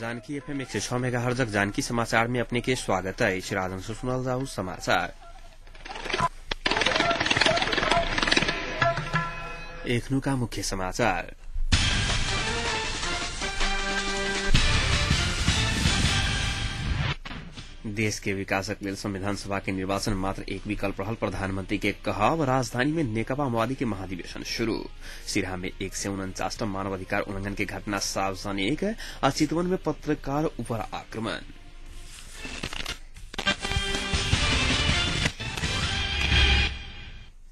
Janaki FM 106 मेगाहर्जक Janaki समाचार में अपने के स्वागत है। राजन से सुनल जाऊ समाचार। एखनुका मुख्य समाचार। देश के विकासक लेल संविधान सभा के निर्वाचन मात्र एक विकल्प रहल प्रधानमंत्री के कहब। राजधानी में नेकपा माओवादी के महाधिवेशन शुरू। सिरहा में 149 मानवाधिकार उल्लंघन के घटना सार्वजनिक। आ चितवन में पत्रकार ऊपर आक्रमण।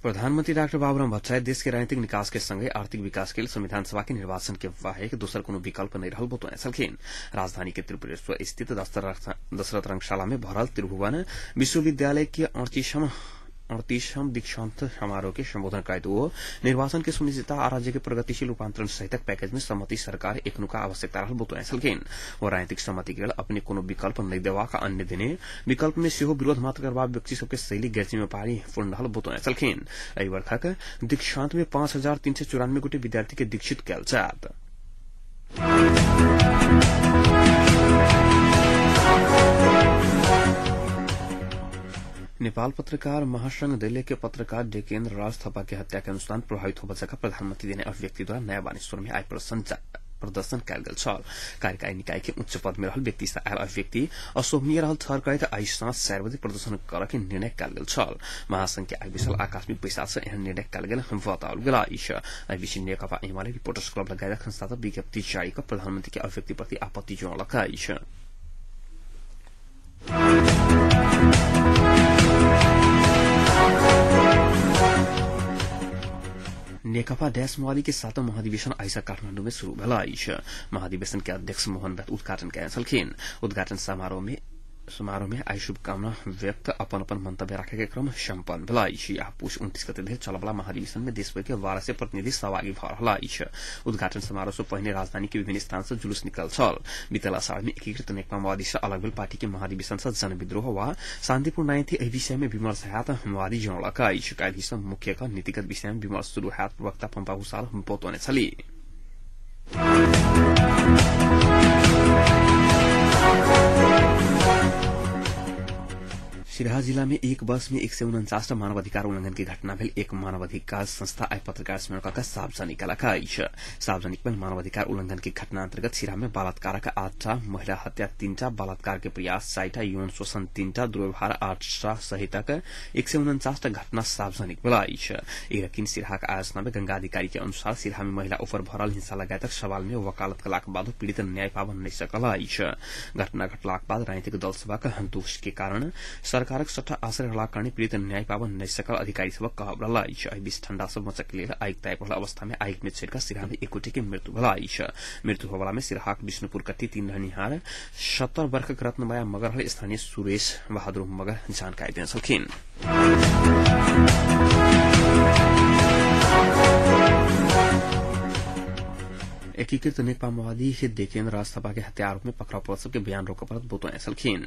प्रधानमंत्री डाक्टर बाबूराम भट्टराई देश के राजनीतिक निकास के संगे आर्थिक विकास के लिए संविधान सभा के निर्वाचन के बाहेक दोसर कोनो विकल्प नहीं रहल बतौने छलखिन। राजधानी के त्रिपुरेश्वर स्थित दशरथ रंगशाला में भरल त्रिभुवन विश्वविद्यालय के 38वां दीक्षांत समारोह के संबोधन करैत ओ निर्वाचन के सुनिश्चितता आ राज्य के प्रगतिशील रूपांतरण सहितक पैकेज में सहमति सरकार एखनुका आवश्यकता रहल बतौने छलखिन। ओ राजनीतिक सहमति के लेल अपने कोनो विकल्प नहि देबाक अन्य दिने विकल्प में सेहो विरोध मात्र करबाक व्यक्ति सबके शैली गैर जिम्मेवारी पूर्ण रहल बतौने छलखिन। एहि वर्षक दीक्षांत में 5394 गोटे विद्यार्थी के दीक्षित कयल जायत। नेपाल पत्रकार महासंघ दैलेख के पत्रकार डेकेन्द्र राज थापा के हत्या के अनुसंधान प्रभावित होबय जकाँ प्रधानमंत्री देने अभिव्यक्तिद्वारा नयाँ बानेश्वर में आइ प्रदर्शन कयल गेल छल। कार्यकारी निकाय के उच्च पद में रहल व्यक्ति से आयल अभिव्यक्ति अशोभनीय रहल ठहर करैत आइ साँझ 4 बजे प्रदर्शन करऽ के निर्णय कयल गेल छल। महासंघ के आइ बैसल आकस्मिक बैसार से एहन निर्णय कयल गेल बताओल गेल अछि। एहि बीच नेकपा एमाले रिपोर्टर्स क्लब लगायत संस्था विज्ञप्ति जारी कऽ प्रधानमंत्री के अभिव्यक्ति प्रति आपत्ति जनौलक अछि। नेकपा डैश माओवादी के सातौं महाधिवेशन आइसा काठमाडौँ में शुरू भेल अछि। महाधिवेशन के अध्यक्ष मोहन वैद्य उद्घाटन कयने छलखिन। उद्घाटन समारोह में आइ शुभकामना व्यक्त अपन अपन मंतव्य राखे के क्रम सम्पन्न भेल अछि। आ पुष 29 गते धरि चलबला महाधिवेशन में देशभर के 1200 प्रतिनिधि सहभागी भऽ रहल अछि। उद्घाटन समारोह से पहिने राजधानी के विभिन्न स्थान से जुलूस निकल छल। बीतल अषाढ़ में एकीकृत नेकपा माओवादी से अलग भेल पार्टी के महाधिवेशन से जनविद्रोह वा शान्तिपूर्ण राजनीति एहि विषय में विमर्श हैत माओवादी जनौलक अछि। काल्हि सँ मुख्य क नीतिगत विषय में विमर्श शुरू हैत प्रवक्ता पम्पा भूषाल बतौने छली। सिरहा जिला में एक वर्ष में 149 मानवाधिकार उल्लंघन की घटना भेल एक मानवाधिकार संस्था आइ पत्रकार सम्मेलन कऽ सार्वजनिक कयलक अछि। सार्वजनिक में मानवाधिकार उल्लंघन की घटना अंतर्गत सिरहा में बलात्कारक 8टा, महिला हत्या 3टा, बलात्कार के प्रयास 4टा, यौन शोषण 3टा, दुर्व्यवहार 8टा सहितक 149 घटना सार्वजनिक भेल अछि। एहि सिरहाक आयोजना में गंगा अधिकारी के अनुसार सिरहा में महिला ऊपर भरल हिंसा लगायतक सवाल में वकालत कलाक बादो पीड़ित न्याय पाबऽ नहि सकल अछि। घटना घटलाक बाद राजनीतिक दल सभक दोष के कारण सरकारक सट्टा आश्रय रहलाक कारण पीड़ित न्याय पाबऽ नहि सकल अधिकारी सभक कहब रहल अछि। एहि बीच ठंडा सँ बचक लेल आगि तापि रहल अवस्था में आगि में छड़ि कऽ सिरहा में एक गोटे के मृत्यु भेल अछि। मृत्यु होबला में सिरहाक विष्णुपुर कट्टी 3 रहनिहार 70 वर्षक रत्नमाया मगर रहल स्थानीय सुरेश बहादुर मगर जानकारी देने छलखिन। एकीकृत नेकपा माओवादी डेकेन्द्र राज थापा के हत्या आरोप में पकड़ाव पड़ल सबके बयान रोकऽ पड़त बतौने छलखिन।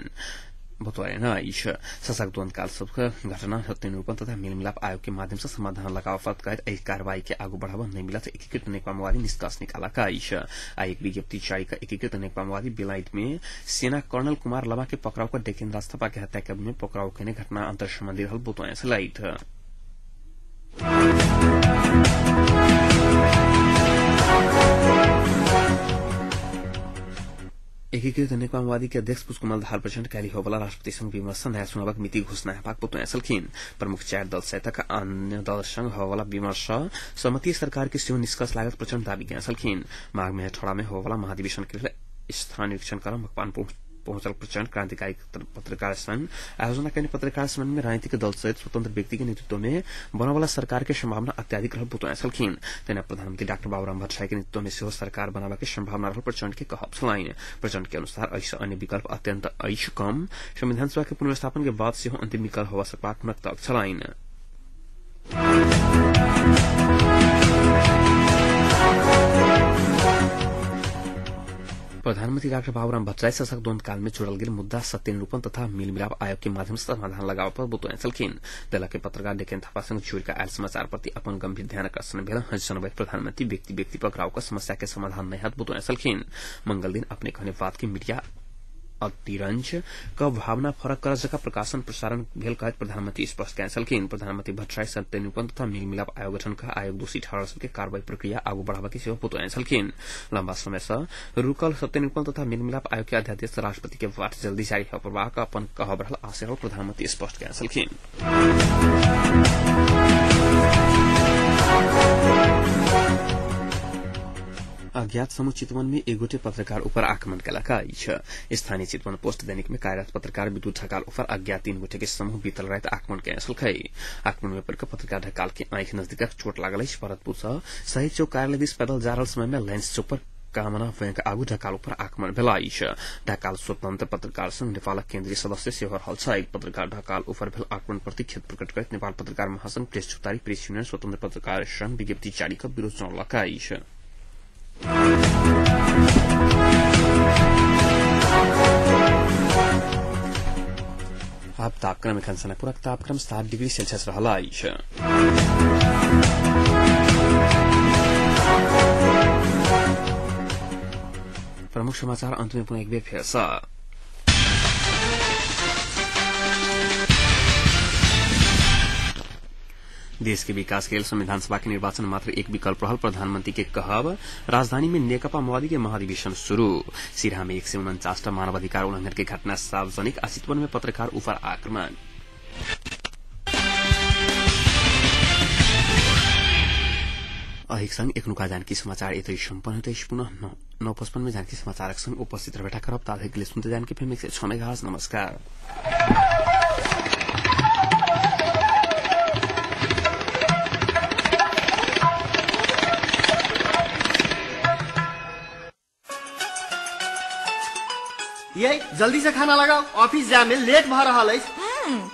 सशक्त द्वंदकाल सबके घटना सत्य निरूपण तथा मेलमिलाप आयोग के माध्यम से समाधान लगाव पड़त कहैत एहि कार्रवाई के आगू बढ़ावा नहि मिलत एकीकृत नेकपा माओवादी निष्कर्ष निकालक अछि। आइ एक विज्ञप्ति जारी कऽ एकीकृत नेकपा माओवादी बेलायत में सेना कर्नल कुमार लमा के पकड़ाव कऽ डेकेन्द्र राज थापा के हत्या के में पकड़ाव केने घटना अंतर सम्बन्धी रहल बतौने छलथि। एकीकृत नेकपा माओवादी के अध्यक्ष पुष्पकमल दाहाल प्रचण्ड काल्हि होबला राष्ट्रपति संघ विमर्श नयाँ चुनावक मिति घोषणा हेबाक बतौने छलखिन। प्रमुख 4 दल सहितक अन्य दल संग होबला विमर्श सहमति सरकार के सेहो निष्कर्ष लागत प्रचण्ड दावी कयने छलखिन। माघ में हेठौड़ा में होबला महाधिवेशन के लेल स्थान निरीक्षण कर मकवानपुर पहुंचल प्रचण्ड क्रांतिकारी पत्रकार संघ आयोजना कयने पत्रकार सम्मेलन में राजनीतिक दल सहित स्वतंत्र व्यक्ति के नेतृत्व में बनवला सरकार के संभावना अत्याधिक रहल बतौने छलखिन। तहिना प्रधानमंत्री डाक्टर बाबूराम भट्टराई के नेतृत्व में सेहो सरकार बनाबऽ के संभावना रहल प्रचण्ड के कहब छलनि। प्रचण्ड के अनुसार एहि अन्य विकल्प अत्यंत अछि कम। संविधान सभा के पुनर्स्थापन के बाद सेहो अंतिम विकल्प होबय सकबाक हुनक तर्क छलनि। प्रधानमन्त्री डाक्टर बाबुराम भट्टराई शासक द्वन्द्व काल में जोड़ल गेल मुद्दा सत्यनिरूपण तथा मेलमिलाप आयोग के माध्यम से समाधान लगाव पर बतौने छलखिन। दलक के पत्रकार डेकेन थापासँग जोड़िक आयल समाचार प्रति अपन गंभीर ध्यान आकर्षण भेल जनबैत प्रधानमन्त्री व्यक्ति व्यक्ति पकड़ाव क समस्या के समाधान नहि हत बतौने छलखिन। मंगल दिन अपने कहने बात के मीडिया अतिरंज क भावना फरक कर जका प्रकाशन प्रसारण भेल कहैत प्रधानमन्त्री स्पष्ट कयने छलखिन। प्रधानमन्त्री भट्टराई सत्यनिरूपण तथा मेलमिलाप आयोग गठन क आयोग दोषी ठहरल सबके कार्रवाई प्रक्रिया आगू बढ़ाबा के सेहो बतौने छलखिन। लम्बा समय से रुकल सत्यनिरूपण तथा मेलमिलाप आयोग के अध्यादेश राष्ट्रपति के बाट जल्दी जारी होबाक अपन कहब रहल आशय प्रधानमन्त्री स्पष्ट कयने छलखिन। अज्ञात समूह चितवन में एक गोटे पत्रकार ऊपर आक्रमण केलक अछि। स्थानीय चितवन पोस्ट दैनिक में कार्यरत पत्रकार विद्युत ढकाल ऊपर अज्ञात 3 गोटे के समूह बीतल राति आक्रमण केने छलखै। आक्रमण में पड़ि पत्रकार ढकाल के आंखि नजदीकक चोट लागल अछि। भरतपुर सँ शहीद चौक कार्यालय दिस पैदल जा रहल समय में लाइन्स चौक पर कामना बैंक आगू ढकाल ऊपर आक्रमण भेल अछि। ढकाल स्वतंत्र पत्रकार संघ नेपालक केन्द्रीय सदस्य सेहो रहल छथि। पत्रकार ढकाल ऊपर भेल आक्रमण प्रति खेद प्रकट करैत नेपाल पत्रकार महासंघ, प्रेस चौतारी, प्रेस यूनियन, स्वतंत्र पत्रकार संघ विज्ञप्ति जारी क विरोध जनौलक अछि। अब तापक्रम एखन सनकपुरक तापक्रम 7 डिग्री सेल्सियस रहल अछि। प्रमुख समाचार अंत में पुनः एक बेर फेर सँ। देश के विकास के लेल संविधान सभा के निर्वाचन मात्र एक विकल्प रहल प्रधानमंत्री के कहब। राजधानी में नेकपा माओवादी के महाधिवेशन शुरू। सिरहा में 149 मानवाधिकार उल्लंघन के घटना सार्वजनिक। आ चितवन में पत्रकार ऊपर आक्रमण। अहिक संग एखनुका जानकी समाचार एतै सम्पन्न होइत अछि। पुनः 9:55 में जानकी समाचारक संग उपस्थित रहबेटा करब। ताधरि के लिए सुनते जानकी FM 106 megahertz. नमस्कार। ये जल्दी से खाना लगाओ, ऑफिस जाए में लेट भ रहल अछि।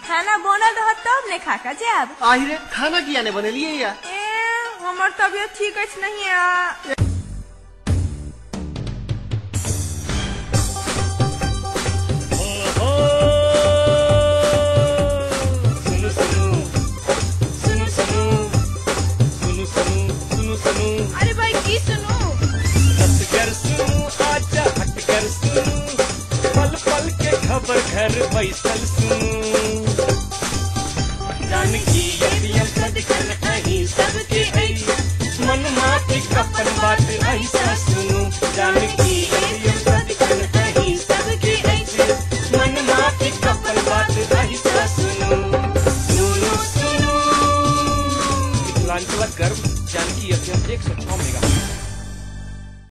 खाना बनल रहत तब ने खा के जायब। आहि रे, खाना किया ने बनेलिए या? ए हमर तबियत ठीक अछि नहीं आ। सुनु सुनु सुनु सुनु सुनु सुनु सुनु सुनु। अरे भाई की सुनु? हटकर सुनु, आजा हटकर सुनु, पल पल के खबर घर बैसल सुनु। जानकी एफएम सदिखन अहीं सबके अछि, मन माफिक अपन बात ऐसा सुनु। जानकी एफएम सदिखन अहीं सबके अछि, मन माफिक अपन बात ऐसा सुनु। सुनु सुनु मिथिलांचलक गर्व जानकी एफएम 106 मेगाहर्ट्ज।